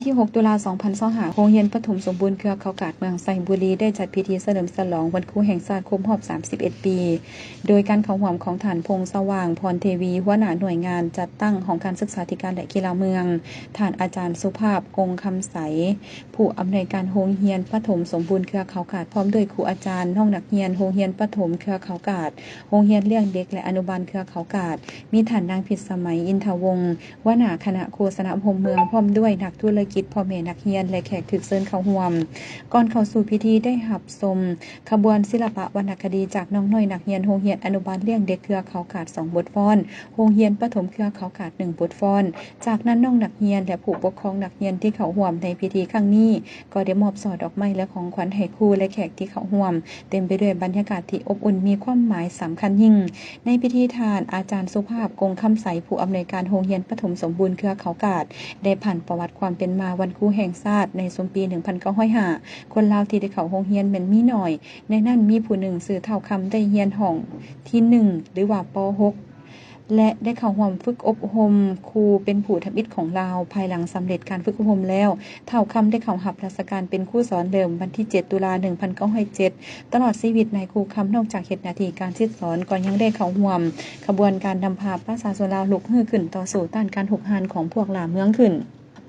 ທີຫົກ ຕຸລາ ສອງພັນຊາວຫ້າ ໂຮງຮຽນປະຖົມສົມບູນເຄືອເຂົາກາດເມືອງໄຊບູລີ ໄດ້ຈັດພິທີສະເຫຼີມສະຫຼອງວັນຄູແຫ່ງຊາດຄົບຮອບສາມສິບເອັດປີ ໂດຍການເຂົ້າຮ່ວມຂອງທ່ານ ພົງສະຫວ່າງ ພອນເທວີ ຫົວໜ້າໜ່ວຍງານຈັດຕັ້ງຫ້ອງການສຶກສາທິການ ແລະ ກິລາເມືອງ, ທ່ານອາຈານ ສຸພາບ ກົງຄຳໃສ ຜູ້ອຳນວຍການໂຮງຮຽນປະຖົມສົມບູນເຄືອເຂົາກາດ ພ້ອມດ້ວຍຄູອາຈານ, ນ້ອງນັກຮຽນໂຮງຮຽນປະຖົມເຄືອເຂົາກາດ, ໂຮງຮຽນລ້ຽງເດັກ ແລະ ອະນຸບານເຄືອເຂົາກາດ, ມີທ່ານນາງ ພິດສະໄໝ ອິນທະວົງ ຫົວໜ້າຄະນະໂຄສະນາອົບຮົມເມືອງ ພ້ອມດ້ວຍນັກທຸລະກິດ, ພໍ່ແມ່ນັກຮຽນ ແລະ ແຂກຖືກເຊີນເຂົ້າຮ່ວມ. ກ່ອນເຂົ້າສູ່ພິທີ ໄດ້ຮັບຊົມຂະບວນສິລະປະວັນນະຄະດີຈາກນ້ອງນ້ອຍນັກຮຽນໂຮງຮຽນອະນຸບານລ້ຽງເດັກເຄືອເຂົາກາດ ສອງບົດຟ້ອນ, ໂຮງຮຽນປະຖົມເຄືອເຂົາກາດ ໜຶ່ງບົດຟ້ອນ. ຈາກນັ້ນ ນ້ອງນັກຮຽນ ແລະ ຜູ້ປົກຄອງນັກຮຽນທີ່ເຂົ້າຮ່ວມໃນພິທີຄັ້ງນີ້ ກໍໄດ້ມອບຊ່ອດອກໄມ້ ແລະ ຂອງຂວັນໃຫ້ຄູ ແລະ ແຂກທີ່ເຂົ້າຮ່ວມ, ເຕັມໄປດ້ວຍບັນຍາກາດທີ່ອົບອຸ່ນ ມີຄວາມໝາຍສຳຄັນຍິ່ງ. ໃນພິທີ ທ່ານອາຈານ ສຸພາບ ກົງຄຳໃສ ຜູ້ອຳນວຍການໂຮງຮຽນປະຖົມສົມບູນເຄືອເຂົາກາດ ໄດ້ຜັນປະຫວັດຄວາມເປັນມາວັນຄູແຫ່ງຊາດໃນຊຸມປີ ໜຶ່ງພັນເກົ້າຮ້ອຍຫ້າ ຄົນລາວທີ່ໄດ້ເຂົ້າໂຮງຮຽນແມ່ນມີໜ້ອຍ, ໃນນັ້ນມີຜູ້ໜຶ່ງຊື່ ທ້າວຄຳ ໄດ້ຮຽນຫ້ອງທີໜຶ່ງ ຫຼືວ່າ ປໍຫົກ ແລະ ໄດ້ເຂົ້າຮ່ວມຝຶກອົບຮົມຄູເປັນຜູ້ທຳອິດຂອງລາວ. ພາຍຫຼັງສຳເລັດການຝຶກອົບຮົມແລ້ວ, ທ້າວຄຳໄດ້ເຂົ້າຮັບລາຊະການເປັນຄູສອນເລີ່ມວັນທີເຈັດ ຕຸລາ ໜຶ່ງພັນເກົ້າຮ້ອຍເຈັດ ຕະຫຼອດຊີວິດນາຍຄູຄຳ ນອກຈາກເຮັດໜ້າທີ່ການສິດສອນ, ກໍຍັງໄດ້ເຂົ້າຮ່ວມຂະບວນການນຳພາປະຊາຊົນລາວລຸກຮືຂຶ້ນຕໍ່ສູ້ຕ້ານການຮຸກຮານຂອງພວກລ່າເມືອງຂຶ້ນ.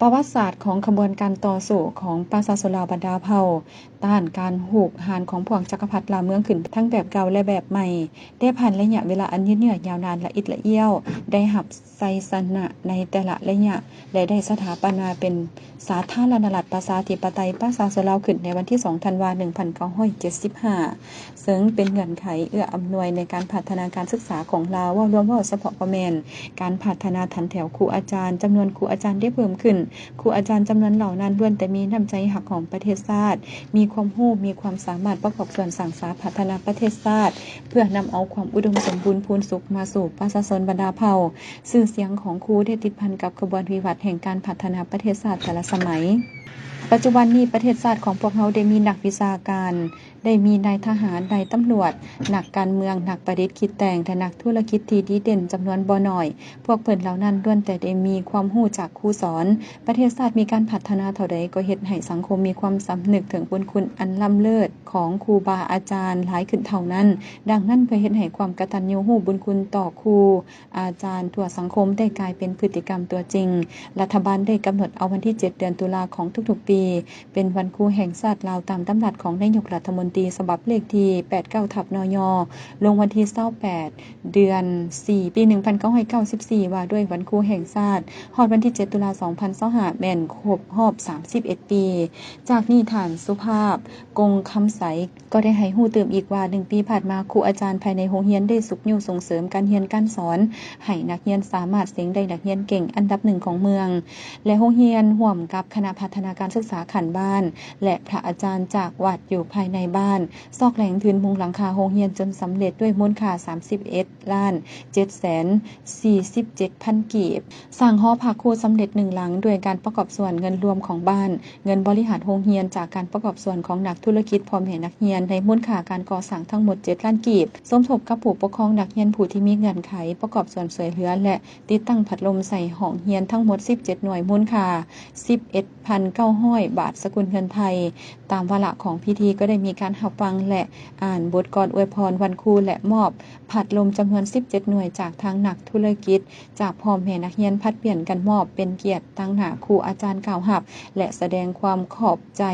ປະຫວັດສາດຂອງຂະບວນການຕໍ່ສູ້ຂອງປະຊາຊົນລາວບັນດາເຜົ່າ ຕ້ານການຮຸກຮານຂອງພວກຈັກກະພັດລ່າເມືອງຂຶ້ນ ທັງແບບເກົ່າ ແລະ ແບບໃໝ່ ໄດ້ຜ່ານໄລຍະເວລາອັນຍືດເຍື້ອຍາວນານ ລະອິດລະອ້ຽວ, ໄດ້ຮັບໄຊຊະນະໃນແຕ່ລະໄລຍະ ແລະ ໄດ້ສະຖາປະນາເປັນສາທາລະນະລັດປະຊາທິປະໄຕປະຊາຊົນລາວຂຶ້ນໃນວັນທີສອງ ທັນວາ ໜຶ່ງພັນເກົ້າຮ້ອຍເຈັດສິບຫ້າ ເຊິ່ງເປັນເງື່ອນໄຂເອື້ອອຳນວຍໃນການພັດທະນາການສຶກສາຂອງລາວ. ເວົ້າລວມ, ເວົ້າສະເພາະກໍແມ່ນການພັດທະນາຖັນແຖວຄູອາຈານ, ຈຳນວນຄູອາຈານໄດ້ເພີ່ມຂຶ້ນ, ຄູອາຈານຈຳນວນເຫຼົ່ານັ້ນລ້ວນແຕ່ມີນ້ຳໃຈຮັກຂອງປະເທດຊາດ, ມີຄວາມຮູ້, ມີຄວາມສາມາດປະກອບສ່ວນສ້າງສາພັດທະນາປະເທດຊາດ ເພື່ອນຳເອົາຄວາມອຸດົມສົມບູນພູນສຸກມາສູ່ປະຊາຊົນບັນດາເຜົ່າ. ຊື່ສຽງຂອງຄູໄດ້ຕິດພັນກັບຂະບວນວິວັດແຫ່ງການພັດທະນາປະເທດຊາດແຕ່ລະສະໄໝ. ປັດຈຸບັນນີ້ປະເທດຊາດຂອງພວກເຮົາໄດ້ມີນັກວິຊາການ, ໄດ້ມີນາຍທະຫານ, ນາຍຕຳຫຼວດ, ນັກການເມືອງ, ນັກປະດິດຄິດແຕ່ງ ແລະ ນັກທຸລະກິດທີ່ດີເດັ່ນຈຳນວນບໍ່ໜ້ອຍ. ພວກເພິ່ນເຫຼົ່ານັ້ນລ້ວນແຕ່ໄດ້ມີຄວາມຮູ້ຈາກຄູສອນ. ປະເທດຊາດມີການພັດທະນາເທົ່າໃດ, ກໍເຮັດໃຫ້ສັງຄົມມີຄວາມສຳນຶກເຖິງບຸນຄຸນອັນລ້ຳເລີດຂອງຄູບາອາຈານຫຼາຍຂຶ້ນເທົ່ານັ້ນ. ດັ່ງນັ້ນ, ເພື່ອເຮັດໃຫ້ຄວາມກະຕັນຍູຮູ້ບຸນຄຸນຕໍ່ຄູ ອາຈານທົ່ວສັງຄົມໄດ້ກາຍເປັນພຶດຕິກຳຕົວຈິງ. ລັດຖະບານໄດ້ກຳນົດເອົາວັນທີເຈັດ ເດືອນຕຸລາຂອງທຸກໆປີ ເປັນວັນຄູແຫ່ງຊາດລາວ ຕາມດຳລັດຂອງນາຍົກລັດຖະມົນຕີ ສະບັບເລກທີ ແປດເກົ້າ ທັບ ນຍ ລົງວັນທີ ຊາວແປດ ເດືອນສີ່ ປີ ໜຶ່ງພັນເກົ້າຮ້ອຍເກົ້າສິບສີ່ ວ່າດ້ວຍວັນຄູແຫ່ງຊາດ. ຮອດວັນທີເຈັດ ຕຸລາ ສອງພັນຊາວຫ້າ ແມ່ນຄົບຮອບສາມສິບເອັດປີ. ຈາກນີ້ ທ່ານ ສຸພາບ ກົງຄຳໃສ ກໍໄດ້ໃຫ້ຮູ້ຕື່ມອີກວ່າ ໜຶ່ງປີຜ່ານມາ ຄູອາຈານພາຍໃນໂຮງຮຽນໄດ້ຊຸກຍູ້ສົ່ງເສີມການຮຽນການສອນ ໃຫ້ນັກຮຽນສາມາດເສັງໄດ້ນັກຮຽນເກັ່ງອັນດັບໜຶ່ງຂອງເມືອງ ແລະ ໂຮງຮຽນ ຮ່ວມກັບຄະນະພັດທະນາການສຶກສາຂັ້ນບ້ານ ແລະ ພະອາຈານຈາກວັດຢູ່ພາຍໃນບ້ານ ຊອກແຫຼ່ງທຶນມຸງຫຼັງຄາໂຮງຮຽນຈົນສຳເລັດດ້ວຍມູນຄ່າ ສາມສິບເອັດລ້ານເຈັດແສນສີ່ສິບເຈັດພັນ ກີບ. ສ້າງຫໍພັກຄູສຳເລັດໜຶ່ງຫຼັງ ດ້ວຍການປະກອບສ່ວນເງິນລວມຂອງບ້ານ, ເງິນບໍລິຫານໂຮງຮຽນຈາກການປະກອບສ່ວນຂອງນັກທຸລະກິດ, ພໍ່ແມ່ນັກຮຽນ ໃນມູນຄ່າການກໍ່ສ້າງທັງໝົດເຈັດລ້ານກີບ. ສົມທົບກັບຜູ້ປົກຄອງນັກຮຽນຜູ້ທີ່ມີເງື່ອນໄຂປະກອບສ່ວນຊ່ວຍເຫຼືອ ແລະ ຕິດຕັ້ງພັດລົມໃສ່ຫ້ອງຮຽນທັງໝົດສິບເຈັດໜ່ວຍ, ມູນຄ່າສິບເອັດພັນເກົ້າຮ້ອຍບາດສະກຸນເງິນໄທ. ຕາມວາລະຂອງພິທີກໍໄດ້ມີການຮັບຟັງ ແລະ ອ່ານບົດກອນອວຍພອນວັນຄູ ແລະ ມອບພັດລົມຈຳນວນສິບເຈັດໜ່ວຍຈາກທາງນັກທຸລະກິດ, ຈາກພໍ່ແມ່ນັກຮຽນຜັດປ່ຽນກັນມອບເປັນກຽດຕາງໜ້າຄູອາຈານກ່າວຮັບ ແລະ ສະແດງຄວາມຂອບໃຈ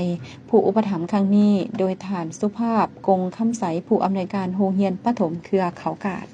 ຜູ້ອຸປະຖຳຄັ້ງນີ້ ໂດຍທ່ານ ສຸພາບ ກົງຄຳໃສ ຜູ້ອຳນວຍການໂຮງຮຽນປະຖົມເຄືອເຂົາກາດ.